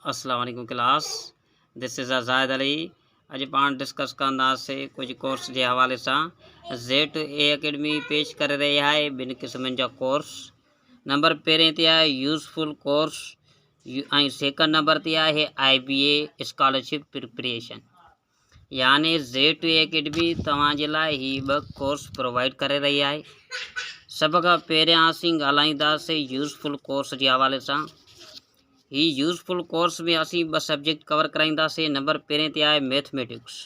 اسلام عليڪم class this is Zahid Ali اڄ پاڻ ڊسڪس ڪنداسين ڪجهه ڪورس جي حوالي سان زيٽ اي اڪيڊمي پيش ڪري رهي آهي ٻن قسمن جا ڪورس نمبر پهرين تي آهي يوزفل ڪورس ۽ سيڪنڊ نمبر تي آهي آء بي اي اسڪالرشپ پرپريشن يعني زيٽ اي اڪيڊمي توهان جي لاء هي ٻه ڪورس پرووائيڊ ڪري رهي آهي. سڀ کان پهريان اسين ڳالهائينداسين يوزفل ڪورس جي حوالي سان. هي يوزفل ڪورس ۾ اسين ٻه سبجيڪٽ ڪور ڪرائينداسين. نمبر پهرين تي آهي ميٿميٽڪس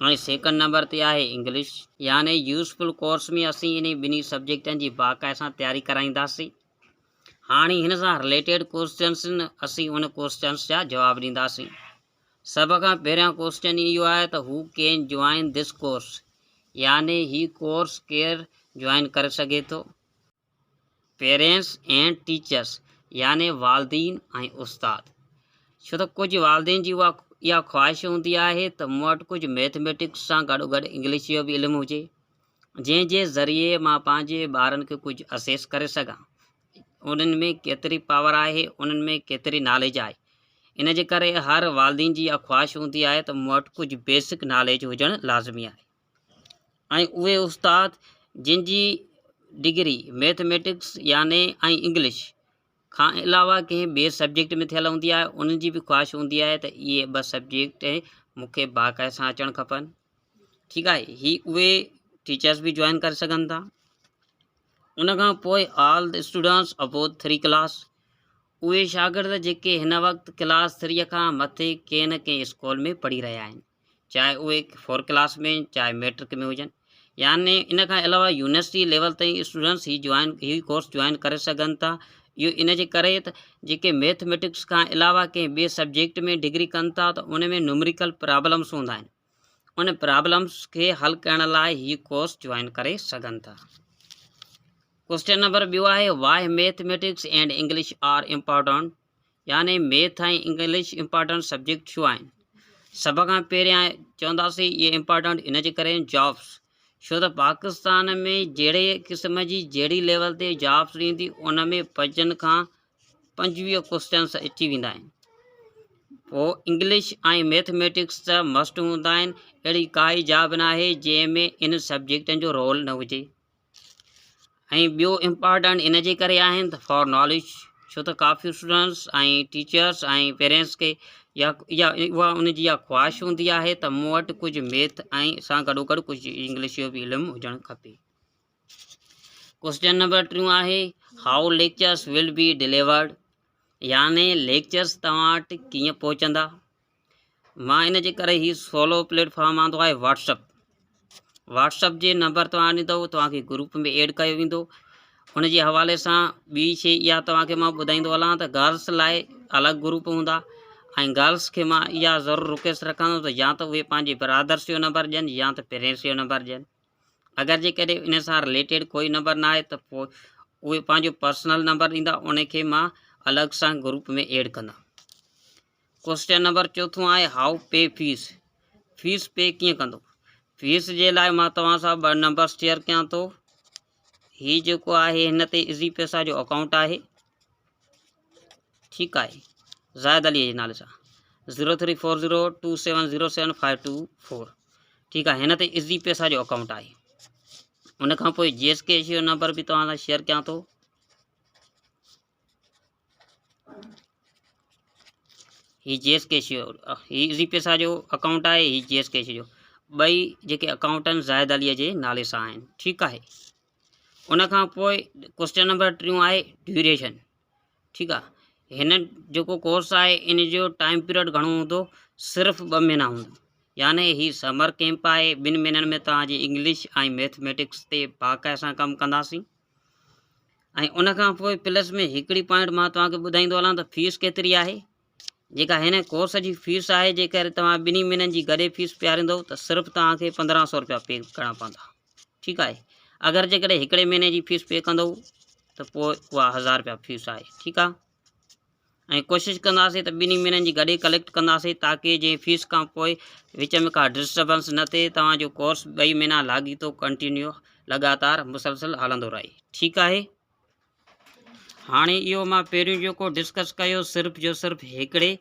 ۽ سيڪنڊ نمبر تي آهي انگلش. يعني يوزفل ڪورس ۾ اسين انهي ٻنهي سبجيڪٽن جي باقاعده سان تياري ڪرائينداسين. هاڻي هن سان رليٽيڊ ڪوسچنس اسين ان ڪوسچنس جا جواب ڏينداسين. سڀ کان پهريان ڪوسچن اهو آهي ته هو ڪين جوائن this course يعني هي ڪورس ڪير جوائن ڪري سگهي ٿو؟ پيرينٽس اينڊ ٽيچرس يعني والدين ۽ استاد ڇو ته ڪجهه والدين جي اها اها خواهش هوندي آهي ته مون وٽ ڪجهه ميٿميٽڪس سان گڏو گڏ انگلش جو به علم هجي جنهن جي ذريعي مان پنهنجي ٻارن کي ڪجهه اسيس ڪري سگهان انهن ۾ ڪيتري پاور آهي انهن ۾ ڪيتري ناليج آهي ان جي ڪري هر والدين جي اها خواهش هوندي آهي ته مون وٽ ڪجهه بيسڪ ناليج هجڻ لازمي آهي ۽ اهي استاد جن جي ڊگري ميٿميٽڪس يعني ۽ انگلش کان علاوه ڪنهن ٻئي سبجيڪٽ ۾ ٿيل هوندي آهي انهن جي به خواهش هوندي آهي ته اهي ٻه سبجيڪٽ مون کي باقاعده سان اچڻ کپن ٺيڪ آهي هي اهي ٽيچرس به جوائن ڪري سگهن ٿا ان کان پوء all the students above three class اهي شاگرد جيڪي هن وقت ڪلاس ٿريء کان مٿي ڪنهن نه ڪنهن اسڪول ۾ پڙهي رهيا آهن چاهي اهي فور ڪلاس ۾ چاهي ميٽرڪ ۾ هجن يعني ان کان علاوه يونيورسٽي ليول تائين اسٽوڊنٽس هي جوائن هي ڪورس جوائن ڪري سگهن ٿا اهو ان جي ڪري ته جيڪي ميٿميٽڪس کان علاوه ڪنهن ٻئي سبجيڪٽ ۾ ڊگري ڪن ٿا ته ان ۾ نومريڪل پرابلمس هوندا آهن ان پرابلمس کي حل ڪرڻ لاء هي ڪورس جوائن ڪري سگهن ٿا. ڪوسچن نمبر ٻيو آهي why mathematics and English are important يعني ميٿ ۽ انگلش امپارٽنٽ سبجيڪٽ ڇو آهن؟ سڀ کان پهريان چونداسين اهي امپارٽنٽ ان جي ڪري آهن جابس ڇو ته پاڪستان ۾ جهڙي قسم جي جهڙي ليول تي جابس ڏيندي ان ۾ پنجن کان 25 ڪوسچنس اچي ويندا آهن پوء انگلش ۽ ميٿميٽڪس ته مسٽ هوندا آهن اهڙي ڪائي جاب ناهي جنهن ۾ ان سبجيڪٽن جو رول نه هجي ۽ ٻيو امپارٽنٽ ان جي ڪري آهن ته فار ناليج ڇو ته ڪافي اسٽوڊنٽس ۽ ٽيچرس ۽ پيرنٽس کي يا يا اها ان جي اها خواهش هوندي آهي ته مون وٽ ڪجهه ميٿ ۽ سان گڏو گڏ ڪجهه انگلش جو به علم هجڻ کپي ڪوسچن نمبر ٽيون آهي how lectures will be delivered يعني ليڪچرس توهان وٽ ڪيئن پهچندا مان ان جي ڪري هي سولو پليٽ فارم آندو آهي واٽس اپ واٽس اپ جي نمبر توهان ڏيندو توهان کي گروپ ۾ ايڊ ڪيو ويندو ان جي حوالي سان ٻي شي اها توهان کي مان ٻڌائيندو هلان ته گرلس لاء الڳ گروپ هوندا ۽ گرلس کي مان اها ضرور رڪويسٽ رکندو ته يا ته اهي پنهنجي برادرس جو نمبر ڏين يا ته پيرنٽس جو نمبر ڏين اگر جيڪڏهن ان سان رليٽيڊ ڪوئي نمبر نه آهي ته پوء اهي پنهنجو پرسنل نمبر ڏيندا ان کي مان الڳ سان گروپ ۾ ايڊ ڪندا ڪوسچن نمبر چوٿون آهي how pay fees fees pay ڪيئن ڪندو فيس جي لاء مان توهان سان ٻه نمبر شيئر ڪيان ٿو هي جيڪو آهي هن تي ايزي پيسا جو اڪائونٽ آهي ٺيڪ آهي زاهد علي جي نالي سان zero three four zero two seven zero seven five two four ٺيڪ آهي هن تي ايزي پيسا جو اڪائونٽ آهي ان کان پوء جي ايس ڪيش جو نمبر به توهان سان شيئر ڪيان ٿو هي جي ايس ڪيش جو هي ايزي پيسا جو اڪائونٽ آهي هي جي ايس ڪيش جو ٻئي جيڪي اڪائونٽ آهن زاهد علي جي نالي سان آهن ٺيڪ آهي ان کان پوء ڪوسچن نمبر ٽيون آهي ڊيوريشن ٺيڪ آهي هن جيڪو ڪورس آهي ان جو ٽائيم پيريڊ گهڻو هوندو صرف ٻه مهينا هوندو يعني هي سمر ڪيمپ آهي ٻن مهينن ۾ توهان جي انگلش ۽ ميٿميٽڪس تي باقاعده سان ڪم ڪنداسين ۽ ان کان پوء پلس ۾ هڪڙي پوائنٽ مان توهان کي ٻڌائيندو هلان ته فيس ڪيتري آهي جيڪا هن ڪورس جي فيس آهي جيڪر توهان ٻنهي مهينن جي گڏي فيس پياريندو ته صرف توهان کي پندرهن سو روپيا پي ڪرڻا پوندا ٺيڪ آهي اگر جيڪڏهن هڪڙي مهيني جي فيس پي ڪندو ته پوء اها هزار روپيا فيس آهي ٺيڪ آهي ۽ ڪوشش ڪنداسين ته ٻنهي مهينن جي گڏي ڪليڪٽ ڪنداسين تاڪي جنهن فيس کان پوء وچ ۾ ڪا ڊسٽربنس نه ٿئي توهان جو ڪورس ٻئي مهينا لاڳيتو ڪنٽينيو لڳاتار مسلسل هلندو رهي ٺيڪ آهي. هاڻي اهو مان پهريون جيڪو ڊسڪس ڪيو صرف جو صرف هڪڙي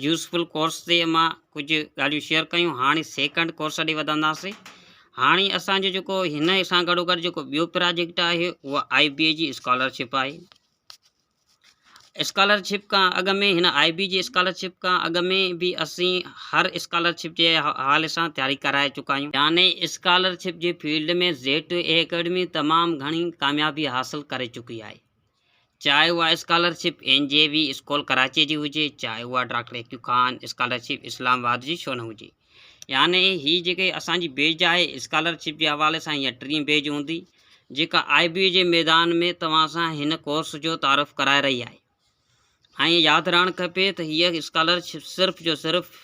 يوزفل ڪورس تي مان ڪجهه ڳالهيون شيئر ڪيون. هاڻي سيڪنڊ ڪورس ڏي وڌنداسين. هاڻي اسانجو جيڪو هن سان گڏو گڏ جيڪو ٻيو پراجيڪٽ آهي اهو آئي بي اي جي اسڪالرشپ آهي. اسڪالرشپ کان اڳ ۾ هن آئي بي جي اسڪالرشپ کان اڳ ۾ به اسين هر اسڪالرشپ جي حوالي سان تياري ڪرائي چڪا آهيون. يعني اسڪالرشپ جي field ۾ Z to A Academy تمام گهڻي ڪاميابي حاصل ڪري چڪي آهي. چاهي اها scholarship N J V school Karachi جي هجي، چاهي اها doctor A Q Khan scholarship Islamabad جي ڇو نه هجي. يعني هي جيڪي اسان جي بيج آهي اسڪالرشپ جي حوالي سان هيء ٽين بيج هوندي جيڪا آء بي جي ميدان ۾ توهان سان هن ڪورس جو تعارف ڪرائي رهي آهي ۽ ياد رهڻ کپي ته هيء اسڪالرشپ صرف جو صرف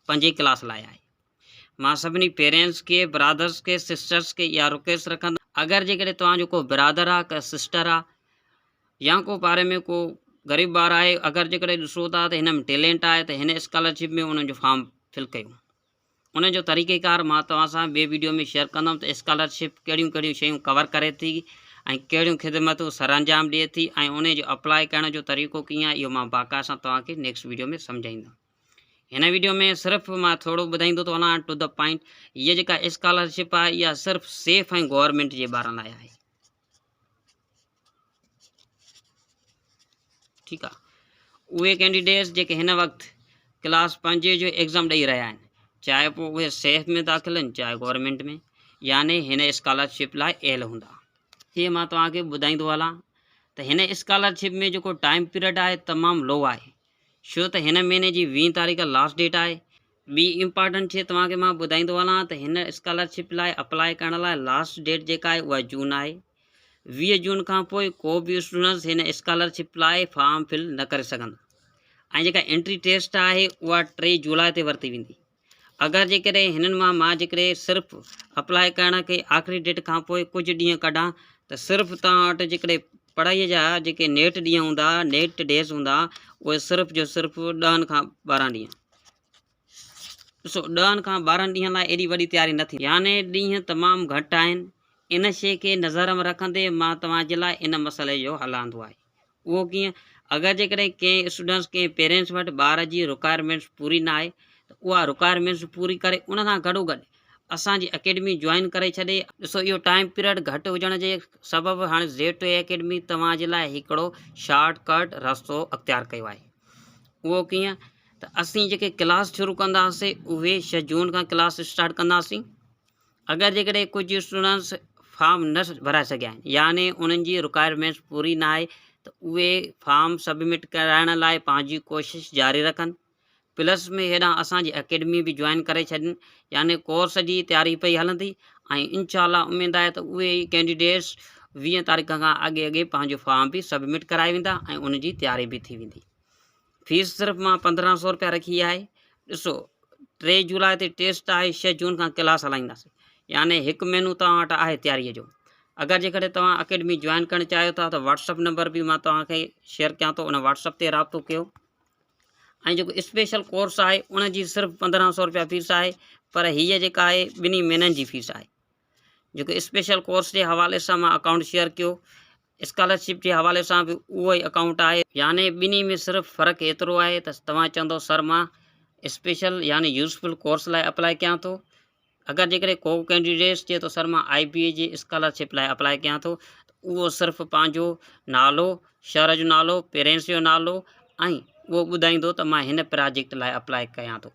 پنجين ڪلاس لاء آهي. مان سڀني پيرينٽس کي، برادرس کي، سسٽرس کي اها رڪويسٽ رکندس اگر جيڪڏهن توهان جو ڪو برادر آهي ڪا سسٽر آهي يا ڪو پاڙي ۾ ڪو غريب ٻار آهي اگر جيڪڏهن ڏسو ٿا ته هن ۾ ٽيلنٽ آهي ته هن اسڪالرشپ ۾ انهن جو فارم فل ڪيو ان جو طريقه ڪار مان توهان سان ٻي ويڊيو ۾ شيئر ڪندم ته اسڪالرشپ ڪهڙيون ڪهڙيون شيون ڪور ڪري ٿي ۽ ڪهڙيون خدمتون سرانجام ڏئي ٿي ۽ ان جو اپلائي ڪرڻ جو طريقو ڪيئن آهي اهو مان باقاعده سان توهان کي نيڪسٽ ويڊيو ۾ سمجهائيندم. هن ويڊيو ۾ صرف مان ٿورو ٻڌائيندو ٿو هلان ٽو the point هيء جيڪا اسڪالرشپ آهي اها صرف سيف ۽ گورنمينٽ جي ٻارن لاء آهي. ٺيڪ آ اهي ڪينڊيڊيٽس جيڪي هن وقت ڪلاس پنجين جو ايگزام ڏئي رهيا آهن چاهي پوء اهي سيف ۾ داخل آهن چاهي گورنمينٽ ۾ يعني هن اسڪالرشپ لاء اهل هوندا. هي مان توهان کي ٻڌائيندو هلان ته هن اسڪالرشپ ۾ جيڪو ٽائيم پيريڊ آهي تمام لو آهي ڇو ته هن مهيني جي ويهين تاريخ لاسٽ ڊيٽ آهي. ٻي امپارٽنٽ شي توهان کي مان ٻڌائيندو هلان ته هن اسڪالرشپ لاء اپلائي ڪرڻ لاء لاسٽ ڊيٽ جيڪا آهي اها جون آهي. 20 جون کان پوء ڪو به اسٽوڊنٽس هن اسڪالرشپ لاء فارم فل نه ڪري سگهندا ۽ جيڪا انٽري ٽيسٽ آهي اها 3 جولاء تي ورتي ويندي. اگر جيڪڏهن هنن مان مان جيڪڏهن صرف اپلاء ڪرڻ کي آخري ڊيٽ کان پوء ڪجهه ڏينهن ڪڍان ته صرف توهان وٽ جيڪڏهن پڙهائي جا جيڪي نيٽ ڏينهن هوندا نيٽ ڊيز هوندا اهي صرف جو صرف ڏهن کان 12 ڏينهن. ڏسو ڏهن کان 12 ڏينهن لاء ايڏي وڏي تياري نه ٿيندي. يعني ڏينهن تمام گهٽ آهن. ان شيء کي نظر م رکندي مان توهان جي لاء ان مسئلي جو حل آندو آهي. اهو ڪيئن؟ اگر جيڪڏهن ڪنهن اسٽوڊنٽس ڪنهن پيرينٽس وٽ ٻار جي رڪوائرمينٽس پوري نه آهي ته اها رڪوائرمينٽس پوري ڪري ان سان گڏوگڏ اسان جي اڪيڊمي جوائن ڪري ڇڏي. ڏسو اهو ٽائيم پيريڊ گهٽ هجڻ جي سبب هاڻي زيڊ ٽو اي اڪيڊمي توهان جي لاء هڪڙو شارٽ ڪٽ رستو اختيار ڪيو آهي. اهو ڪيئن؟ ته اسين جيڪي ڪلاس شروع ڪنداسين اهي ڇهه جون کان ڪلاس اسٽارٽ ڪنداسين. اگر جيڪڏهن ڪجهه اسٽوڊنٽس فارم نه ڀرائي سگهيا آهن يعني انهن جي رڪوائرمينٽس پوري نه آهي ته اهي فارم سبمٽ ڪرائڻ لاء پنهنجي ڪوشش جاري رکن. پلس ۾ هيڏانهن اسان جي اڪيڊمي به جوائن ڪري ڇڏين يعني ڪورس جي تياري پئي هلندي ۽ انشاء الله اميد آهي ته اهي ئي ڪينڊيڊيٽس 20 تاريخ کان اڳي اڳي پنهنجو فارم به سبمٽ ڪرائي ويندا ۽ ان جي تياري به ٿي ويندي. فيس صرف مان 1500 روپيا رکي آهي. ڏسو 3 جولاء تي ٽيسٽ آهي، 6 جون کان ڪلاس هلائينداسين يعني هڪ مهينو توهان وٽ آهي تياريء جو. اگر جيڪڏهن توهان اڪيڊمي جوائن ڪرڻ چاهيو ٿا ته واٽس اپ نمبر به مان توهان کي شيئر ڪيان ٿو ان واٽس اپ تي رابطو ڪيو ۽ جيڪو اسپيشل ڪورس آهي ان جي صرف 1500 روپيا فيس آهي پر هيء جيڪا آهي ٻنهي مهينن جي فيس آهي. جيڪو اسپيشل ڪورس جي حوالي سان مان اڪائونٽ شيئر ڪيو اسڪالرشپ جي حوالي سان به اهو ئي اڪائونٽ آهي. يعني ٻنهي ۾ صرف فرق ايترو آهي ته توهان چوندو سر مان اسپيشل يعني يوزفل ڪورس لاء اپلائي ڪيان ٿو اگر جيڪڏهن ڪو ڪينڊيڊيٽس چئي ٿو سر مان آئي بي اي جي اسڪالرشپ لاء اپلائي ڪيان ٿو ته اهو صرف پنهنجو نالو شهر جو نالو پيرينٽس جو نالو ۽ اهو ٻڌائيندو ته مان هن پراجيڪٽ لاء اپلائي ڪيان ٿو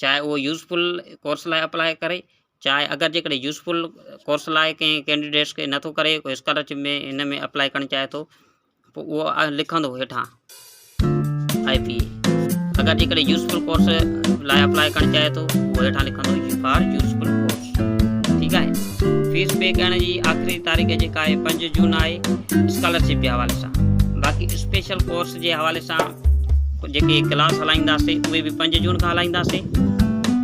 چاهي اهو يوزفل ڪورس لاء اپلائي ڪري چاهي اگر جيڪڏهن يوزفل ڪورس لاء ڪنهن ڪينڊيڊيٽس کي نٿو ڪري ڪو اسڪالرشپ ۾ هن ۾ اپلائي ڪرڻ چاهي ٿو پوء اهو لکندو هيٺان آئي پي اي اگر جيڪڏهن يوزفل ڪورس لاء اپلائي ڪرڻ چاهي ٿو اهو هيٺان لکندو فار يوزفل ڪورس. ٺيڪ آهي فيس پي ڪرڻ جي آخري تاريخ جيڪا آهي 5 جون آهي اسڪالرشپ جي حوالي سان باقي اسپيشل ڪورس جي حوالي سان جيڪي ڪلاس هلائينداسين اهي به 5 جون کان هلائينداسين.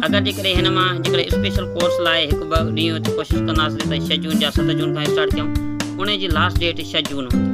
اگر جيڪڏهن هن مان جيڪڏهن اسپيشل ڪورس لاء هڪ ٻه ڏينهن ڪوشش ڪنداسين ته 6 جون يا 7 جون کان اسٽارٽ ڪيون ان جي لاسٽ ڊيٽ 6 جون هوندي.